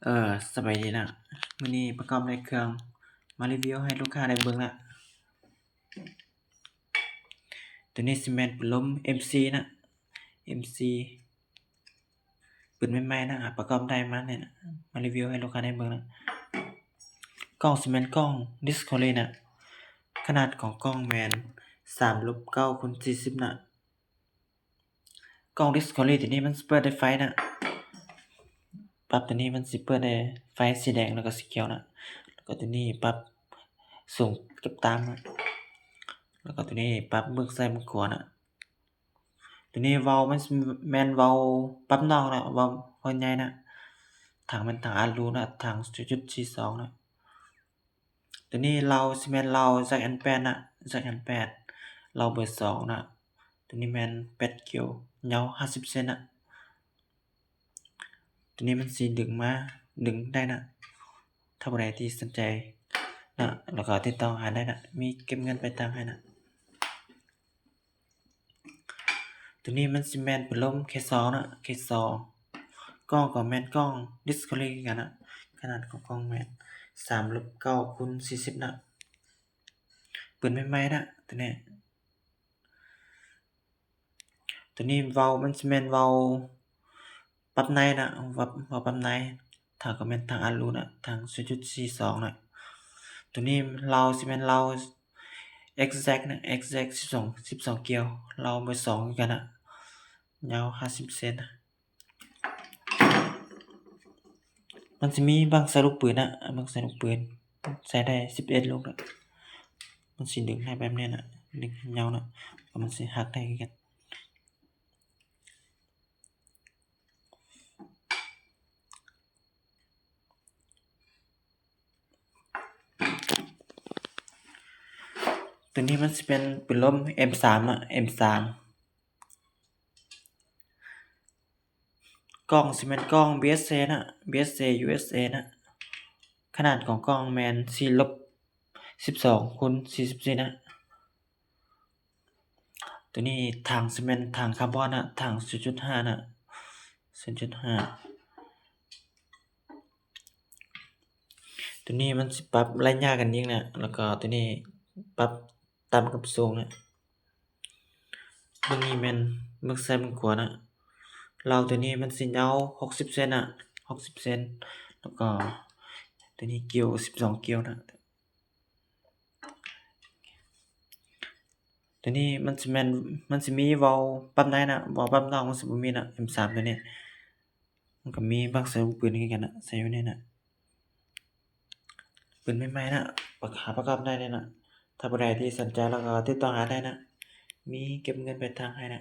ເອີ ສະບາຍດີນະ, ມື້ນີ້ປະກອບໄດ້ເຄື່ອງມາຣີວິວໃຫ້ລູກຄ້າໄດ້ເບິ່ງນະ. ໂຕນີ້ຊິແມ່ນປັດລົມເອັມສີ່ນະ, ເອັມສີ່ ປືນໃໝ່ໆນະ, ປະກອບໄດ້ມານີ້ນະ, ມາຣີວິວໃຫ້ລູກຄ້າໄດ້ເບິ່ງນະ. ກ້ອງຊິແມ່ນກ້ອງດິສໂກເລນະ, ຂະໜາດຂອງກ້ອງແມ່ນສາມລົບເກົ້າຄູນສີ່ສິບນະ. ກ້ອງດິສໂກເລໂຕນີ້ມັນຊິເປີດໄດ້ໄຟນະ, ປັບໂຕນີ້ມັນຊິເປີດໄດ້ໄຟສີແດງ ແລ້ວກໍສີຂຽວນະ, ແລ້ວກໍໂຕນີ້ປັບສູງກັບຕ່ຳນະ, ແລ້ວກໍໂຕນີ້ປັບເບິ່ງຊ້າຍເບິ່ງຂວານະ. ໂຕນີ້ເບົາມັນຊິແມ່ນເບົາປັບນອກນະ, ເບົາ ເບົາໃຫຍ່ນະ, ຖັງແມ່ນຖັງອັດຮູນະ, ຖັງສູນຈຸດສີ່ສອງນະ. ໂຕນີ້ເລົາຊິແມ່ນເລົາແຈັກແອນແປດນະ, ແຈັກແອນແປດ ເລົາເບີສອງນະ. ໂຕນີ້ແມ່ນແປດກິວ, ຍາວຫ້າສິບເຊັນນະ. ໂຕນີ້ມັນຊິດຶງມາ ດຶງໄດ້ນະ, ຖ້າຜູ້ໃດທີ່ສົນໃຈນະ ແລ້ວກໍຕິດຕໍ່ຫາໄດ້ນະ, ມີເກັບເງິນປາຍທາງໃຫ້ນະ. ໂຕນີ້ມັນຊິແມ່ນພັດລົມເຄສອງນະ, ເຄສອງ. ກ້ອງກໍແມ່ນກ້ອງດິສໂກເລຄືກັນນະ, ຂະໜາດຂອງກ້ອງແມ່ນສາມລົບເກົ້າຄູນສີ່ສິບນະ, ປືນໃໝ່ໆນະ ໂຕນີ້. ໂຕນີ້ເບົາມັນຊິແມ່ນເບົາປັບໃນນະ, ເບົາ ເບົາປັບໃນ, ຖັງກໍແມ່ນຖັງອັດຮູນະ, ຖັງສູນຈຸດສີ່ສອງນະ. ໂຕນີ້ເລົາຊິແມ່ນເລົາເອັກແຊັກນະ, ເອັກແຊັກສິບສອງ ສິບສອງກິວ, ເລົາເບີສອງຄືກັນນະ, ຍາວຫ້າສິບເຊັນນະ. ມັນຊິມີບັ້ງໃສ່ລູກປືນນະ, ບັ້ງໃສ່ລູກປືນ ໃສ່ໄດ້ສິບເອັດລູກນະ. ມັນຊິດຶງໄດ້ແບບນີ້ນະ, ດຶງຍາວນະ, ແລ້ວມັນຊິຫັກໄດ້ຄືກັນ. ໂຕນີ້ມັນຊິເປັນ ເປັນລົມເອັມສາມນະ, ເອັມສາມ. ກ້ອງຊິແມ່ນກ້ອງບີເອັສເອນະ, ບີເອັສເອ ຢູເອັສເອນະ. ຂະໜາດຂອງກ້ອງແມ່ນສີ່ລົບສິບສອງຄູນສີ່ສິບສີ່ນະ. ໂຕນີ້ຖັງຊິແມ່ນຖັງຄາບອນນະ, ຖັງສູນຈຸດຫ້ານະ, ສູນຈຸດຫ້າ. ໂຕນີ້ມັນຊິປັບໄລຍະການຍິງນະ, ແລ້ວກໍໂຕນີ້ປັບຕ່ຳກັບສູງນະ. ເບື້ອງນີ້ແມ່ນເບື້ອງຊ້າຍເບື້ອງຂວານະ. ເລົາໂຕນີ້ມັນຊິຍາວຫົກສິບເຊັນນະ, ຫົກສິບເຊັນ, ແລ້ວກໍໂຕນີ້ກິວສິບສອງກິວນະ. ໂຕນີ້ມັນຊິແມ່ນ ມັນຊິມີເບົາປັບໃນນະ, ເບົາປັບນອກມັນຊິບໍ່ມີນະ, ເອັມສາມໂຕນີ້. ມັນກໍມີບັ້ງໃສ່ລູກປືນຄືກັນນະ, ໃສ່ຢູ່ນີ້ນະ. ປືນໃໝ່ໆນະ, ປະ ຫາປະກອບໄດ້ເລີຍນະ. ຖ້າຜູ້ໃດທີ່ສົນໃຈແລ້ວກໍຕິດຕໍ່ຫາໄດ້ນະ, ມີເກັບເງິນປາຍທາງໃຫ້ນະ.